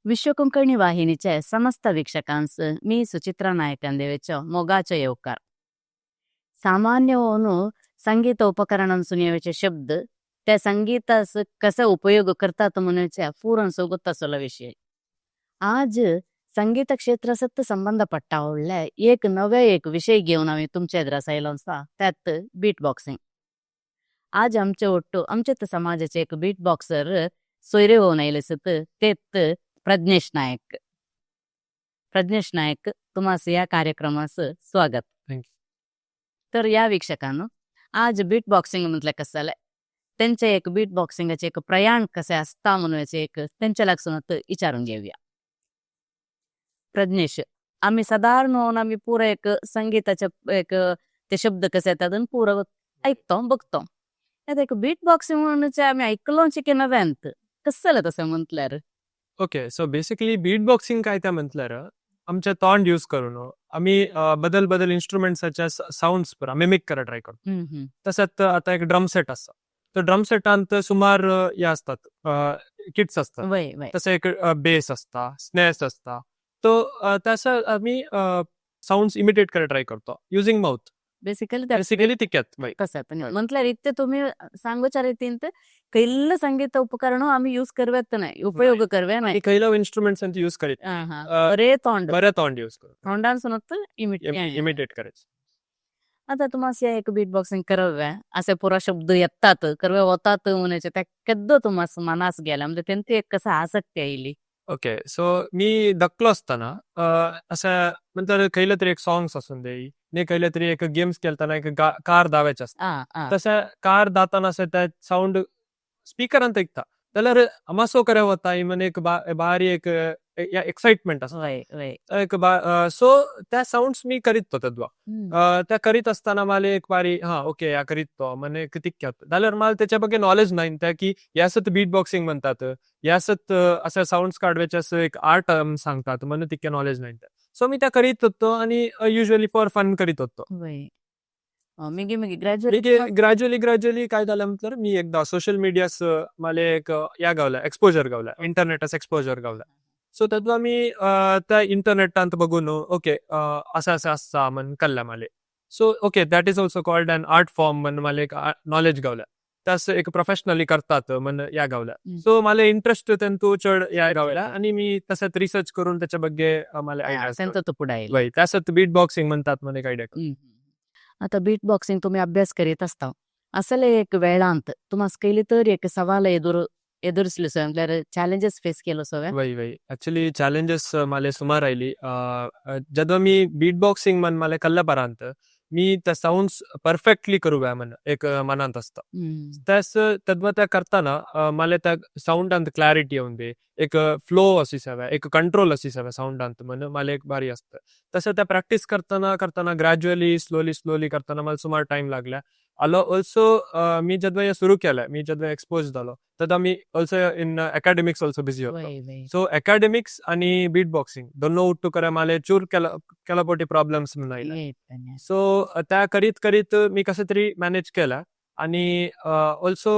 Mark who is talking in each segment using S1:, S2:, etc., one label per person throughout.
S1: विश्व कोंकणी वाहिनीचे समस्त वीक्षकांस मी सुचित्रा नायकंदेवेचो मोगाचो येवकार. सामान्य होऊन संगीत उपकरण सुनियवेचे शब्द त्या संगीतास कसा उपयोग करतात म्हणून पूर्ण सोगुत्ता सोला विषय. आज संगीत क्षेत्रासत संबंधपट्टा एक नवे एक विषय घेऊन आम्ही तुमच्या एदरास आयलो आसा, त्यात बीट बॉक्सिंग. आज आमचे ಒಟ್ಟು आमचे समाजाचे एक बीट बॉक्सर सोयरे होऊन आयले सत, तेत प्रज्ञेश नायक. प्रज्ञेश नायक, तुम्हास या कार्यक्रमास स्वागत.
S2: Thank.
S1: तर या वीक्षकांनो, आज बीट बॉक्सिंग म्हटलं कसं जालें, त्यांचे एक बीट बॉक्सिंगाचे एक प्रयाण कसे असता म्हणून एक त्यांच्या लागसून विचारून घेऊया. प्रज्ञेश, आम्ही साधारण होऊन आम्ही पुरं एक संगीताचे एक ते शब्द कसे येतात आणि पुरं ऐकतो बघतो. आता एक बीट बॉक्सिंग म्हणून आम्ही ऐकलो की नव्यांत कसं जालें तसं म्हटल्यार?
S2: Okay, so basically beat boxing काय त्या म्हटल्यार आमचे तोंड यूज करून आम्ही बदल बदल इन्स्ट्रुमेंट्साच्या साउंड्स पुरा मिमिक करा ट्राय करतो.
S1: हम्म, हम्म.
S2: तसेच आता एक ड्रम सेट असता, तर ड्रम सेटांत सुमार हे असतात, किट्स असतात.
S1: वय वय
S2: तसं एक बेस असता, स्नेस असता, तो तसं आम्ही साउंड्स इमिटेट करा ट्राय करतो युजिंग माउथ.
S1: बेसिकली.
S2: बेसिकली तिक्यात वय.
S1: कसं म्हटल्यार इतके तुम्ही सांगूच्या रीतीन खंयल्ले संगीत उपकरण आम्ही यूज करव्यात नाही, उपयोग करव्या नाही.
S2: खयलो इन्स्ट्रुमेंट्स यूज करीत.
S1: बरे तोंड.
S2: बरे तोंड यूज करतो.
S1: तोंडान सुनत
S2: इमिटेट करायचं.
S1: आता तुम्हाला एक बीट बॉक्सिंग करव्या असे पुरा शब्द येतात, करवे होतात म्हणायचे, त्या केद्दो तुम्हाला मनास गेला, म्हणजे त्यांची एक कसं आसक्ती आयली?
S2: ओके, सो मी धाकलो असताना असं म्हणतात खयले तरी एक सॉंग्स असून दे न्ही, खयले तरी एक गेम्स खेळताना एक कार धावायचे असता.
S1: आ आ
S2: तशें कार धाताना अशें ते साउंड स्पिकरान ऐकता जाल्यार अमासो करे वता म्हण एक बारी एक एक्साइटमेंट आसता.
S1: वय वय
S2: एक सो त्या साउंड्स मी करीत तो तेदवा. त्या करीत असताना मला एक बारी हा ओके या करीत तो म्हणे एक तितक्यात जाल्यार मला त्याच्या ಬಗ್ಗೆ नॉलेज नाही त्या की यासत बीट बॉक्सिंग म्हणतात, यासत असे साउंड्स काढवायचे असं एक आर्ट सांगतात म्हणून तितके नॉलेज नाही. सो मी त्या करीत होतो आणि युजली फॉर फन करीत होतो.
S1: वय, मिगी मिगी ग्रॅज्युअली
S2: ग्रॅज्युअली ग्रॅज्युअली काय झालं म्हटलं, मी एकदा सोशल मीडियास मला एक या गावला एक्सपोजर गावला, इंटरनेटास एक्सपोजर गावला. सो तेदवा मी त्या इंटरनेटांत बघून ओके असं असं असता म्हण कळलं मला. So okay, that is also called an art form म्हण मला एक नॉलेज गावला, त्यास एक प्रोफेशनली करतात म्हण या गावला. सो मला इंटरेस्ट त्यांतू चढ या गावला आणि मी तसंच रिसर्च करून त्याच्या ಬಗ್ಗೆ मला आयडिया
S1: त्यांचं तो पुढे येईल.
S2: वय, त्यासत बीट बॉक्सिंग म्हणतात मला एक आयडिया.
S1: आता बीट बॉक्सिंग तुम्ही अभ्यास करीत असता, असले एक वेळांत तुम्हाला कैली तर एक सवाल एದುರಿಸಲು सो म्हटल्यार चॅलेंजेस फेस केलो सो?
S2: वय वय, ऍक्च्युली चॅलेंजेस मला सुमार आयली. जेव्हा मी बीट बॉक्सिंग म्हण मला कल्ला परांत मी त्या साउंड्स परफेक्टली करू म्हण एक मनांत असता. त्यास तद्वा त्या करताना मला त्या साऊंडांत क्लॅरिटी येऊन दे, एक फ्लो अशी सवे, एक कंट्रोल अशी सवे साऊंडांत म्हण मला एक भारी असतं. तसं त्या प्रॅक्टिस करताना करताना ग्रॅज्युअली स्लोली स्लोली करताना मला सुमार टाइम लागला. आलो ऑल्सो मी जेव्हा हे सुरू केलं, मी जेव्हा एक्सपोज झालो तेन्ना मी also in academics also busy होतो.
S1: वय वय
S2: सो अकॅडमिक्स आणि बीट बॉक्सिंग दोनों उट्टू करे मला चूर केला केला प्रॉब्लेम्स म्हणून आयले.
S1: येत.
S2: सो त्या करीत करीत मी कसं तरी मॅनेज केला आणि ऑल्सो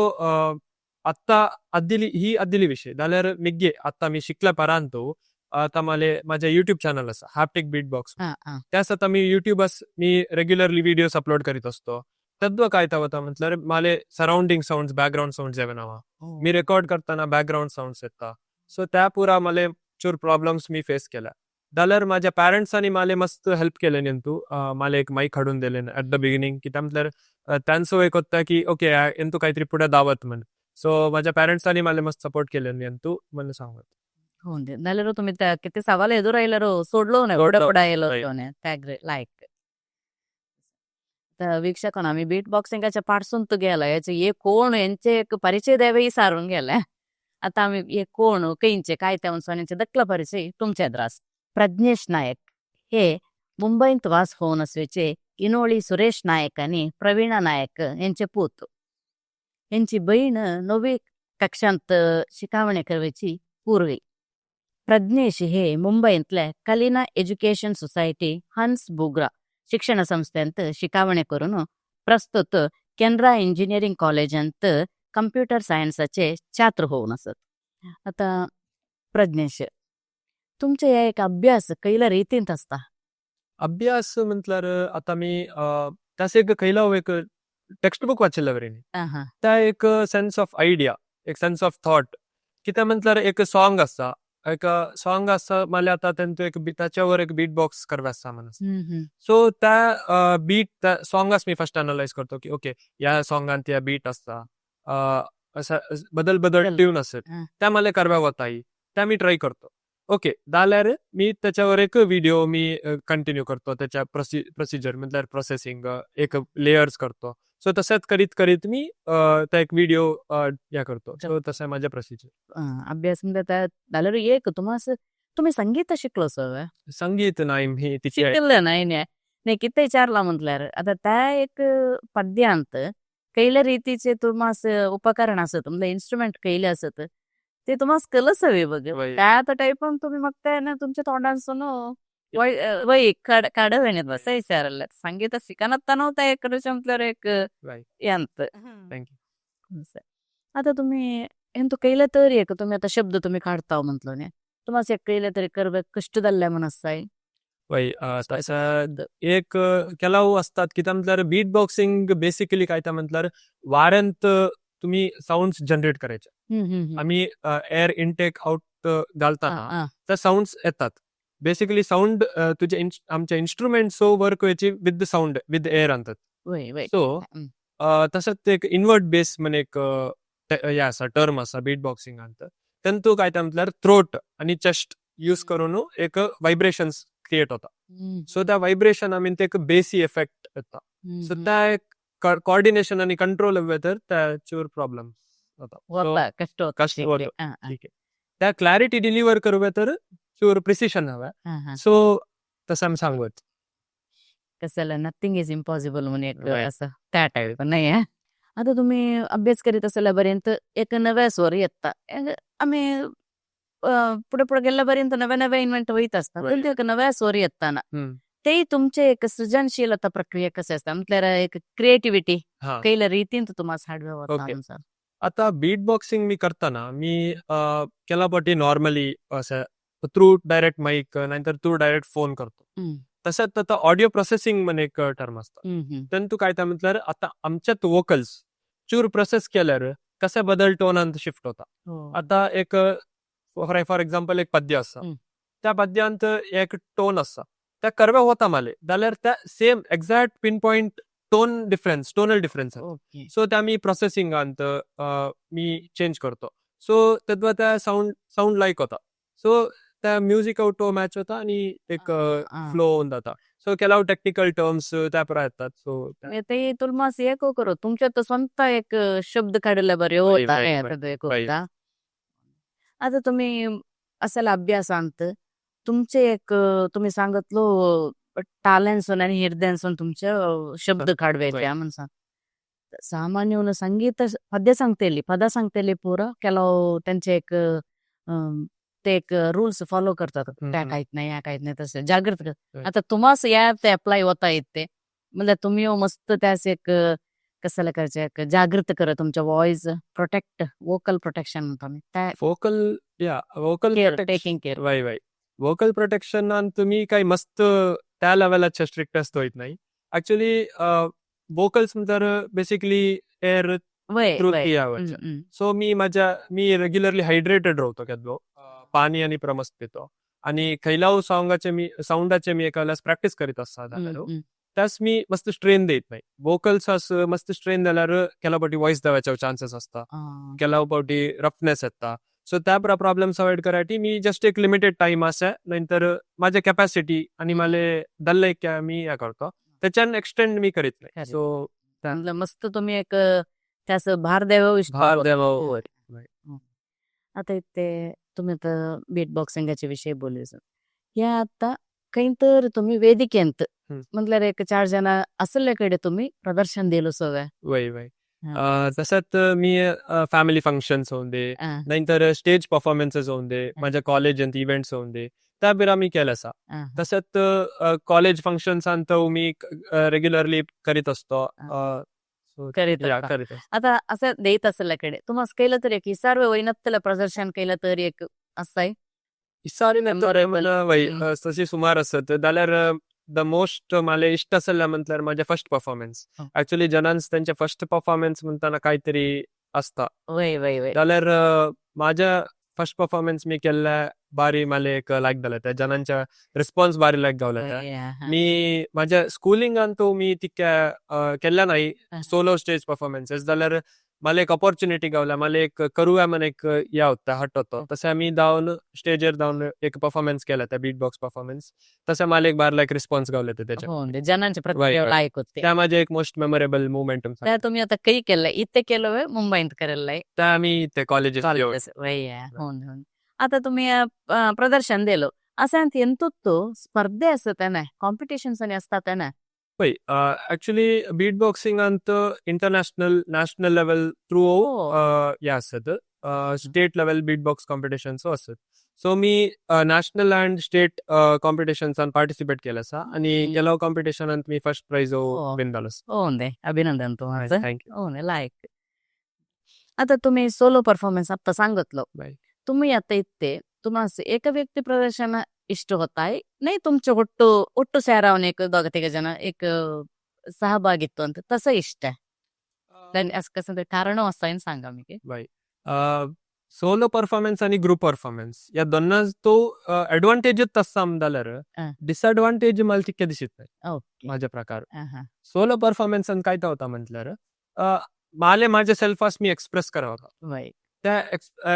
S2: आत्ता अद्दिली ही अद्दिली विषय जाल्यार मिग्गे आता मी शिकल्या परांतू आता मला माझ्या युट्यूब चॅनल आसा, हॅप्टिक बीट बॉक्स.
S1: हा हा
S2: त्यास आता मी युट्यूबस मी रेग्युलरली व्हिडिओज अपलोड करीत असतो. तद्वा काय होता म्हटल्यार मला सराउंडिंग साउंड्स, बॅकग्राऊंड साउंड्स येवना, मी रेकॉर्ड करताना बॅकग्राऊंड साउंड्स येता. सो त्या पुरा मला चूर प्रॉब्लेम्स मी फेस केला. जाल्यार माझ्या पॅरेंट्सांनी मला मस्त हेल्प केले न्हू, मला एक माईक हाडून दिले ऍट the beginning. कित्याक म्हटल्यार त्यांचो एक होता की ओके ಎಂतू काहीतरी पुढे दावत म्हण. सो माझ्या पॅरेंट्सांनी मला मस्त सपोर्ट केले न्हू म्हण सांगत.
S1: हो, नाल्यार तुम्ही त्या किती सवाल एदूर आयल्यार सोडलो नाही, पुढे
S2: सोडलो.
S1: पुढे आयलो. त्या लायक तर वीक्षकांनो, आम्ही बीट बॉक्सिंगाच्या पाडसून तो गेला, याचे हे कोण यांचे एक परिचय द्यावे सारून गेले. आता आम्ही हे कोण कैंचे काय ते म्हणून यांचे दखला परिचय तुमच्या एदरास. प्रज्ञेश नायक हे मुंबईत वास होऊन असवेचे इनोळी सुरेश नायक आणि प्रवीणा नायक यांचे पूत. यांची बहीण नववी कक्षांत शिकावणे करवेची पूर्वी. प्रज्ञेश हे मुंबईतल्या कलिना एज्युकेशन सोसायटी हंस बुग्रा शिक्षण संस्थेंत शिकावणे करून प्रस्तुत केनरा इंजिनिअरिंग कॉलेजांत कंप्युटर सायन्साचे छात्र होऊन असत. आता प्रज्ञेश तुमचे हे एक अभ्यास कैला रीतींत असता?
S2: अभ्यास म्हटल्यार आता मी त्यास एक खयला एक टेक्स्ट बुक वाचिल्ले वरी त्या एक सेन्स ऑफ आयडिया, एक सेन्स ऑफ थॉट. कित्या म्हटल्यार एक सॉंग आसा, एक सॉंग आसा माल्यार आतां तेंचो एक ताच्यावर एक बीट बॉक्स करपा आसा म्हणून.
S1: हम्म, हम्म.
S2: सो त्या बीट, त्या सॉंगास मी फर्स्ट अनलायज करतो की ओके, ह्या सॉंगान त्या बीट आसता, असा बदल बदल ट्यून आसत, त्या मला करव्या वताय, त्या मी ट्राय करतो. ओके जाल्यार मी त्याच्यावर एक व्हिडिओ मी कंटिन्यू करतो, त्याच्या प्रोसिजर म्हटल्यार प्रोसेसिंग एक लेयर्स करतो. सो तशेंच करीत करीत मी त्या एक व्हिडिओ या करतो. सो तशें माझे प्रोसिजर.
S1: अभ्यास म्हणजे जाल्यार एक तुम्हास तुम्ही संगीत शिकलो सर?
S2: संगीत नाही मी तिचे
S1: शिकले नाही. नाही, किती विचारला म्हटल्यार आता त्या एक पद्यांत कैल्या रीतीचे तुम्हास उपकरण असत, म्हणजे इन्स्ट्रुमेंट कैले असत, ते तुम्हास कलसवे बघ. त्या आता टाईप तुम्ही मग त्या ना तुमच्या तोंडांसून वय काढवेण्यात बस विचारलं. संगीत शिकणं नव्हतं एक म्हटल्यावर एक यंत.
S2: Thank you.
S1: आता तुम्ही ಎಂತ ಕೈಲ ತರಿ एक तुम्ही आता शब्द तुम्ही काढताव म्हटलो न्ही, तुम्हाला एक कैले तरी करबे कष्ट जाल्ले म्हण आसताय?
S2: वय, तसं एक ಕೆಲವು असतात कित्याक म्हटल्यार बीट बॉक्सिंग बेसिकली काय ते म्हटल्यार वाऱ्यांत तुम्ही साऊंड्स जनरेट करायचे. आम्ही एअर इनटेक आउट घालताना त्या साऊंड्स येतात. बेसिकली साऊंड तुझे आमच्या इन्स्ट्रुमेंट्सो वर्क व्हायची विथ साऊंड, विथ एअर आणतात.
S1: वय वय
S2: सो तसंच एक इनवर्ट बेस म्हण एक हे आसा, टर्म आसा बीट बॉक्सिंगांत. तेंतू काय ते म्हटल्यार थ्रोट आणि चेस्ट यूज करून एक व्हायब्रेशन्स क्रिएट होता. सो त्या व्हायब्रेशन आमी ते एक बेसी इफेक्ट येता. सो त्या एक कॉर्डिनेशन आणि कंट्रोल हवे तर त्याच्यावर प्रॉब्लेम होता.
S1: होता, कष्ट होता.
S2: कष्ट होता. ठीक आहे, त्या क्लॅरिटी डिलिव्हर करूया तर चूर प्रिसिशन हव्या. सो तसं आमी सांगत.
S1: कसं नथिंग is impossible म्हणून एक असं त्या टाईप नाही आहे. आता तुम्ही अभ्यास करीत असल्यापर्यंत एक नव्या स्वर येता. आम्ही पुढे पुढे गेल्यापर्यंत नव्या नव्या इन्व्हेंट होईत असतात. पण ते एक नव्या स्वर येताना ते तुमचे एक सृजनशीलता प्रक्रिया कसे असता, म्हटल्यार एक क्रिएटिव्हिटी कैला रीतीन तुम्हाला हाडवे होता?
S2: आता बीट बॉक्सिंग मी करताना मी केला पटी नॉर्मली असं थ्रू डायरेक्ट माईक नाहीतर थ्रू डायरेक्ट फोन करतो. तसंच आता ऑडिओ प्रोसेसिंग म्हण एक टर्म असता. तंतू काय ते म्हटल्यार आता आमच्यात वोकल्स चूर प्रोसेस केल्यार कसे बदल टोनांत शिफ्ट होता. आता एक फॉर एक्झाम्पल एक पद्य आसा, त्या पद्यांत एक टोन आसा, त्या करवे होता माले जाल्यार त्या same exact pin point tone difference, tonal difference. So त्या मी प्रोसेसिंगांत मी चेंज करतो. सो तेद्वा त्या साऊंड लायक होता. सो त्या म्युझिक आउट मॅच होता आणि एक फ्लो होऊन जाता. सो ಕೆಲವು टेक्निकल टर्म्स त्या पुरा येतात. सो
S1: ते तुलमास एक करू तुमच्या तर स्वतः एक शब्द काढले बरे होता. आता तुम्ही असाल अभ्यासांत तुमचे एक तुम्ही सांगितलो टाळ्यांसून आणि हृदयांसून तुमचे शब्द काढवायचे म्हणून सांग. सामान्य संगीत पद्य सांगतेली, पद सांगतेली पुरा ಕೆಲವು त्यांचे एक ते एक रूल्स फॉलो करतात, त्या काहीत नाही, या काहीत नाही, तसं जागृत. आता तुम्हाला या ते अप्लाय होता येते म्हणजे तुम्ही मस्त त्यास एक कशाला करायचे एक जागृत करा तुमच्या व्हॉइस प्रोटेक्ट, वोकल प्रोटेक्शन म्हणतो आम्ही.
S2: वोकल, या वोकल
S1: टेकिंग केअर.
S2: वय वय, वोकल प्रोटेक्शन तुम्ही काही मस्त त्या लेवलाचे स्ट्रिक्ट असतो नाही. ऍक्च्युली वोकल्स तर बेसिकली एअर थ्रू. सो मी माझ्या मी रेग्युलरली हायड्रेटेड राहतो, केदलो पाणी आणि प्रमस्त पितो आणि खैलाव सॉंगाचे मी साऊंडाचे मी एका प्रॅक्टिस करीत असता. त्यास मी मस्त स्ट्रेन देत नाही वोकल्स. मस्त स्ट्रेन जाल्यार केला पावटी वॉइस देवाचे चान्सेस असता, केला पावटी रफनेस येता. सो त्या प्रॉब्लेम्स अवॉइड करासाठी मी जस्ट एक लिमिटेड टाइम असा, नंतर माझ्या कॅपॅसिटी आणि मला दल्ले मी या करतो, त्याच्यान एक्सटेंड मी करीत नाही. सो
S1: मस्त तुम्ही एक त्यास भार द्यावं.
S2: भार द्यावं.
S1: आता ते तुम्ही आता बीट बॉक्सिंगाच्या विषयी बोलले या, आता काही तर तुम्ही वेदिकेंत म्हटल्यार एक चार जण असल्याकडे तुम्ही प्रदर्शन दिलं सगळं?
S2: वय वय, तसंच मी फॅमिली फंक्शन्स होऊन दे, नंतर स्टेज परफॉर्मन्सेस होऊन दे, माझ्या कॉलेज इव्हेंट्स होऊन दे, त्या बिरा मी केलं असा. तसंच कॉलेज फंक्शन्स मी रेग्युलरली करीत असतो.
S1: करीत. आता असं देत असल्याकडे तुम्हाला केलं तर एक सर्व वैनत्तला प्रदर्शन केलं तर एक असं आहे.
S2: इसारी वय तशी सुमार आसत जाल्यार the most माले इश्ट आसल्या म्हटल्यार माझे फर्स्ट परफॉर्मन्स. ऍक्च्युली जनांस त्यांचे फर्स्ट परफॉर्मन्स म्हणताना काहीतरी असता.
S1: वय वय वय
S2: जाल्यार माझ्या फर्स्ट परफॉर्मन्स मी केल्ल्या बारी माले एक लायक जाले, त्या जनांच्या रिस्पॉन्स बारी लायक गावले त्या. मी माझ्या स्कुलिंगान तो मी तितक्या केल्ल्या नाही सोलो स्टेज परफॉर्मन्सेस, जाल्यार मला एक अपॉर्च्युनिटी गावल्या, मला एक करूया म्हण एक या होता हट होतो, तसे आम्ही धावन स्टेजर धावन एक परफॉर्मन्स केला त्या बीट बॉक्स परफॉर्मन्स, तसे मला एक बार लाईक रिस्पॉन्स गावले ते त्याच्या.
S1: हो, जनांचे प्रतिक्रिया लायक होते.
S2: त्या माझे एक मोस्ट मेमोरेबल मुवमेंट.
S1: त्या तुम्ही आता काही केलंय, इथे केलं मुंबईत केलेलं?
S2: त्या आम्ही ते कॉलेजेस.
S1: हो. आता तुम्ही प्रदर्शन दिलं असं ಎಂತತ್ತು स्पर्धे असत ना, कॉम्पिटिशन्स आणि असतात ना?
S2: पळय, actually beat boxing and international national level through हे आसत, state level beat box competitions आसत. सो मी नॅशनल अँड स्टेट कॉम्पिटिशन्सान पार्टिसिपेट केलं आसा आणि गेलो कॉम्पिटिशनात मी फर्स्ट प्राइज विन जालो.
S1: हो, अभिनंदन तुम्हाला.
S2: Thank you.
S1: हो, लायक. आता तुम्ही सोलो परफॉर्मन्स आता सांगितलं तुम्ही, आता इथे तुम्हाला ಏಕ ವ್ಯಕ್ತಿ ಪ್ರದರ್ಶನ ಇಷ್ಟ ಹೊತ್ತಾಯ್ नाही तुमचे ಒಟ್ಟು ಒಟ್ಟು ಸೇರಾವನ್ एक दोघ तिघ जण एक सहभागित्व ಅಂತ तसं इष्ट आहे, असं कसं कारण असता सांगा मी.
S2: बाय, सोलो परफॉर्मन्स आणि ग्रुप परफॉर्मन्स या दोन्ना तो ऍडव्हान्टेजच तसा जाल्यार डिसएडव्हान्टेज मला तितके दिसत नाही माझ्या प्रकार. सोलो परफॉर्मन्स काय होता म्हटल्यार माले माझ्या सेल्फास मी एक्सप्रेस करावं, त्या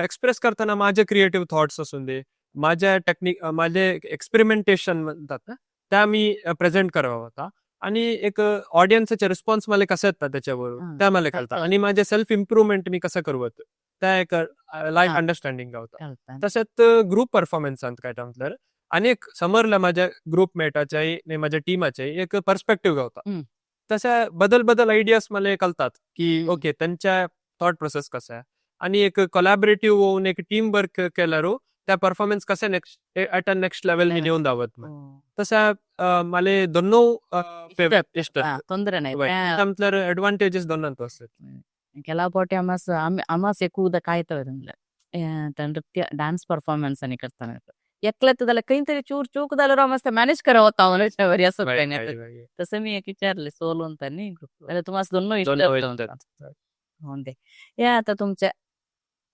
S2: एक्सप्रेस करताना माझे क्रिएटिव्ह थॉट्स असून दे, माझ्या टेक्निक, माझे एक्सपेरिमेंटेशन म्हणतात ना, त्या मी प्रेझेंट करावा होता आणि एक ऑडियन्सचे रिस्पॉन्स मला कसं येतात त्याच्यावर त्या मला कळतात आणि माझे सेल्फ इम्प्रुव्हमेंट मी कसं करू त्या एक लाईफ अंडरस्टँडिंग होता. तसेच ग्रुप परफॉर्मन्स काय म्हटल्यार आणि एक समोरला माझ्या ग्रुप मेटाच्याही माझ्या टीमाच्याही एक पर्स्पेक्टिव्ह गावता, तशा बदल बदल आयडियाज मला कळतात की ओके त्यांच्या थॉट प्रोसेस कसं आहे आणि एक कोलॅबरेटिव्ह होऊन एक टीम वर्क केल्यावर त्या परफॉर्मन्स कसं next at a next level मी नेऊन दावत. तशा मला दोन्नो
S1: इष्ट, ತೊಂದರೆ नाही.
S2: म्हटल्यार ऍडव्हान्टेजेस दोनांत असतात.
S1: ಕೆಲವು ಪಾಟಿ ಅಮಾಸ್ ಅಮಾಸ್ ఎక్కువದ ಕಾಯ್ತವೆ ನೃತ್ಯ डान्स परफॉर्मन्स आणि करताना एकल्यात काहीतरी चूर चूक झालं मस्त मॅनेज करावं होता असं. तसं मी एक विचारले सोलो ಅಂತ तुम्हाला दोन इष्ट होते. या आता तुमच्या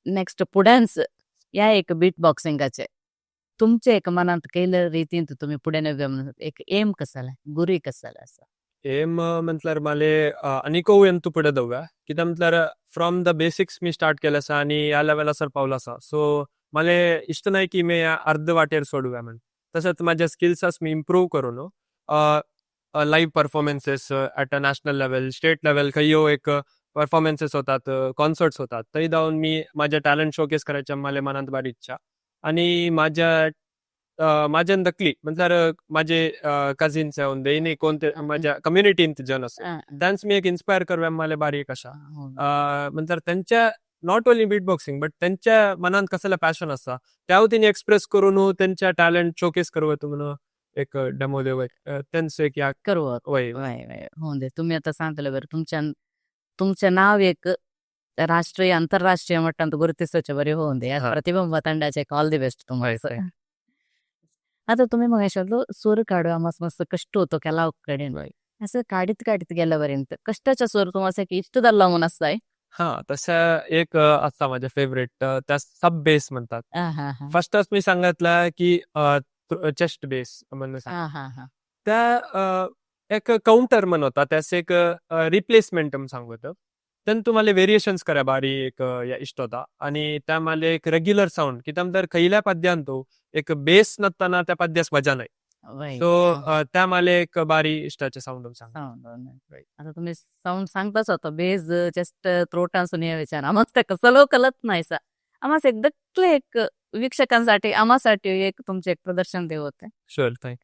S1: नेक्स्ट पुढ्यांच या एक बीट बॉक्सिंगाचे तुमचे एक मनात केलं रीतीन तुम्ही पुढे एक एम कसाला गुरी कसाला असं?
S2: एम म्हटल्यार माले आनीकूय ಎಂತು पुढे दवया, कित्याक म्हटल्यार from the basics me start केलं आसा आणि ह्या लेवलासर पावलो आसा. सो माले इश्ट नाही की मी अर्ध वाटेर सोडूया म्हण. तशेंच माझ्या स्किल्सास मी इम्प्रूव करून live performances at a national level, state level खंयो एक परफॉर्मन्सेस होतात, कॉन्सर्ट्स होतात, थंय जावन मी माझ्या टॅलंट शोकेस करायच्या मला मनात बारी इच्छा. आणि माझ्या माझ्यान दकली म्हटल्यार माझे कझिन्स येवन न्ही कोणते माझ्या कम्युनिटींत जन आसा त्यांच मी एक इन्स्पायर करूया मला बारी एक आशा. म्हटल्यार त्यांच्या not only beat boxing but त्यांच्या मनात कसले पॅशन आसा त्या तिने एक्सप्रेस करून त्यांच्या टॅलंट शोकेस करू म्हणून एक डेमो देव त्यांचं एक या
S1: करू.
S2: वय.
S1: होऊन दे. तुम्ही आता सांगतले बरं, तुमच्या तुमचं नाव एक राष्ट्रीय आंतरराष्ट्रीय मट्टांत गुरुतिसोचे बरे होऊन दे. प्रतिबिंब ತಂಡಾचे ऑल the best तुम्हाला. आता तुम्ही मग सूर काढू मस्त मस्त कष्ट होतो ಕೆಲವು ಕಡೆ असं काढीत काढीत गेल्यापर्यंत कष्टाचा सूर तुम्हाला इष्ट धरला म्हणून असताय?
S2: हा, तसं एक असता माझ्या फेवरेट, त्या सब बेस म्हणतात. फर्स्टच मी सांगितलं की चेस्ट बेस म्हणून, त्या एक काउंटर म्हण होता, त्यास एक रिप्लेसमेंट सांगत त्यान तुम्हाला व्हेरिएशन्स करा बारी एक इष्ट होता. आणि त्या मला एक रेग्युलर साऊंड की तर खयल्या पद्यान तो एक बेस नसताना त्या पद्यास मजा नाही. सो त्या मला एक बारी इष्टाचे साऊंड सांग.
S1: आता तुम्ही साऊंड सांगताच होता बेस चेस्ट थ्रोटांसून हे विचार आम्हाला कसं कळत नाही सा आम्हाला एकदा एक वीक्षकांसाठी आम्हासाठी एक तुमचे एक प्रदर्शन देऊ होते.
S2: Sure, thank.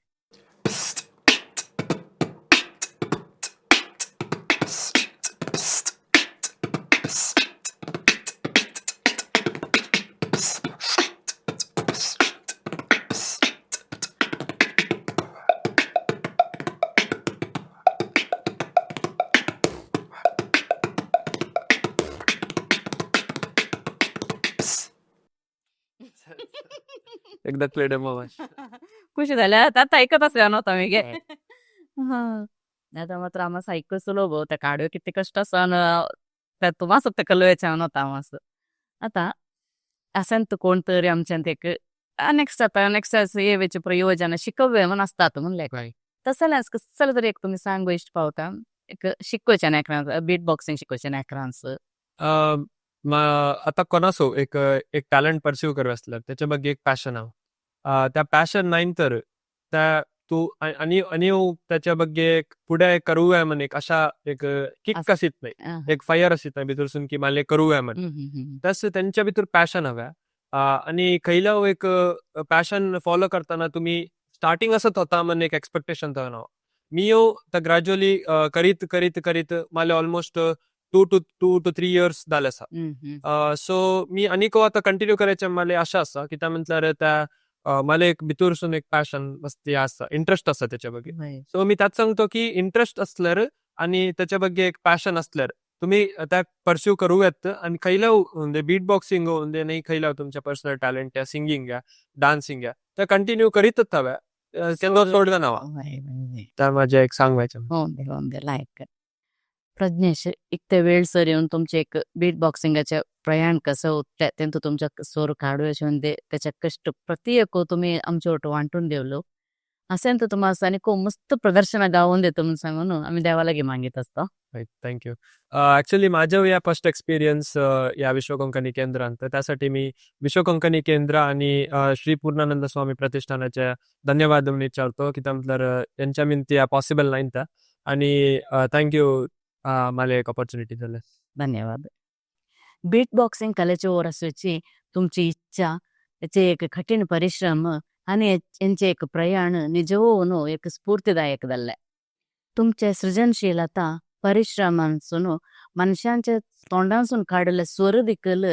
S2: एकदा डेमो.
S1: खुशी झाले आता आता ऐकतच नव्हता मी गे. आता मात्र आम्हाला ऐकू सुलभ त्या काढू किती कष्ट असं त्या तुम्हाला ते कलवायच्या नव्हता आम्हाला. आता असं कोण तरी आमच्यात एक नेक्स्ट आता नेक्स्ट येवेचे प्रयोजन शिकवे म्हणून असतात म्हणले. तसं नाही, कसं तरी एक तुम्ही सांगू इष्ट पावता एक शिकवच्या नाही, बीट बॉक्सिंग शिकवच्या नाही.
S2: आता कोणासो एक एक टॅलेंट परस्यू करू असल्यार त्याच्या ಬಗ್ಗೆ एक पॅशन हा, त्या पॅशन नाही तर त्या तू आणि आणि त्याच्या ಬಗ್ಗೆ एक पुढे करूया म्हण एक अशा एक किक असीत नाही, एक फायर असीत नाही भितरसून की मला करूया म्हण. तस त्यांच्या भितर पॅशन हव्या आणि खयला एक पॅशन फॉलो करताना तुम्ही स्टार्टिंग असत होता म्हण एक एक्सपेक्टेशन ना. मी यो तर ग्रॅज्युअली करीत करीत करीत मला ऑलमोस्ट 2 to 3 years जाले आसा. सो मी आनीक आता कंटिन्यू करायचे मला आशा आसा, कित्याक म्हटल्यार त्या मला एक भितरसून एक पॅशन मस्ती आसा, इंट्रस्ट आसा त्याच्या ಬಗ್ಗೆ. सो मी त्यात सांगतो की इंट्रस्ट असल्यार आणि त्याच्या ಬಗ್ಗೆ एक पॅशन असल्यार तुम्ही त्या परस्यू करू येत आणि खयला म्हणजे बीट बॉक्सिंग म्हणजे नाही, खयला तुमच्या पर्सनल टॅलेंट या सिंगिंग या डान्सिंग या त्या कंटिन्यू करीतच हव्या, केन्ना सोडलं ना. त्या माझ्या एक सांगवायचं.
S1: होऊन दे लायक. प्रज्ञेश, इतके वेळ सर येऊन तुमचे एक बीट बॉक्सिंगाचे प्रयाण कसं होतं, तेंतु तुमच्या स्वर काढू दे त्याच्या कष्ट प्रति तुम्ही आमच्या ओट वांटून देवलो असेल तर तुम्हाला आणि खूप मस्त प्रदर्शन गावून देतो म्हणून सांगून आम्ही देवाला मागित असतो.
S2: Thank you. Actually माझं या फर्स्ट एक्सपिरियन्स या विश्व कोंकणी केंद्रांत, त्यासाठी मी विश्व कोंकणी केंद्र आणि श्री पूर्णानंद स्वामी प्रतिष्ठानाच्या धन्यवाद विचारतो की म्हटल्यार यांच्या मिनती या पॉसिबल नाही त्या आणि thank you मला एक ऑपॉर्च्युनिटी दिले.
S1: धन्यवाद. बीट बॉक्सिंग कलेचे ओरसची तुमची इच्छा, त्याचे एक कठीण परिश्रम आणि यांचे एक प्रयाण निजवೂ एक स्फूर्तिदायक तुमचे सृजनशीलता परिश्रमांसून मनुष्यांच्या तोंडांसून काढले स्वर देखील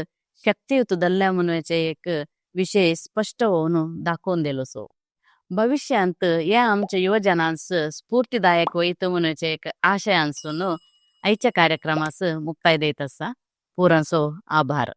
S1: शक्तियुत दल्ल्या म्हणूचे एक विषय स्पष्ट होऊन दाखवून दिलो. सो भविष्यांत या आमच्या युवजनांस स्फूर्तिदायक होईत म्हणूचे एक आशयांसून आयच्या कार्यक्रमास मुक्ताय देत असा. पुरांसो आभार.